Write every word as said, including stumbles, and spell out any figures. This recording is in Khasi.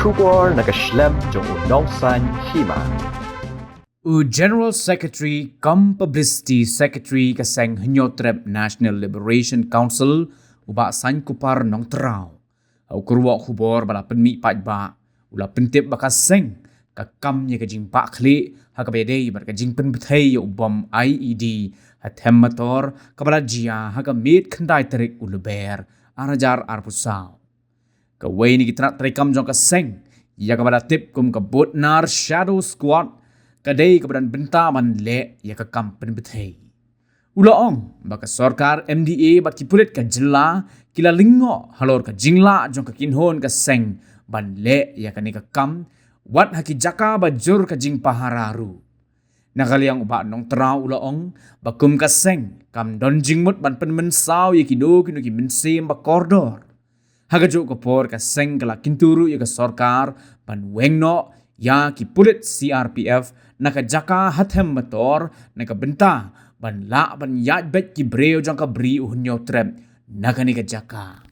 Khubor na ka shlem jong u Nongsaiñ Hima. U General Secretary cum Publicity Secretary ka seng Hynñiewtrep National Liberation Council, u Bah Saiñkupar Nongtraw, ha u kyrwoh khubor ba la pynmih paidbah, u la pyntip ba ka seng ka kam ïa ka jingbahkhlieh ha kaba ïadei bad ka jingpynbthei ïa u bom I E D ha Themmator, kaba la jia ha ka miet khyndai tarik u Lber ar hajar arphew saw. Kawei na ki tnat treikam jong ka seng, ïa kaba la tip kum ka Butnar Shadow Squad, ka dei kaba don bynta ban leh ïa ka kam pynbthei. U la ong ba ka sorkar M D A bad ki pulit ka jylla ki la lyngngoh halor ka jinglah jong ka kynhun ka seng ban leh ïa kane ka kam, wat ha ki jaka ba jur ka jingpahara ruh. Na ka liang u Bah Nongtraw u la ong ba kum ka seng kam don jingmut ban pynmynsaw ïa kino kino ki mynsiem ba kordor. Ha kajuh ka por ka seng ka la kyntu ruh ïa ka sorkar ban weng noh ïa ki pulit C R P F na ka jaka ha Themmator, na ka bynta ban lah ban ïaid beit ki briew jong ka bri u Hynñiewtrep na kane ka jaka.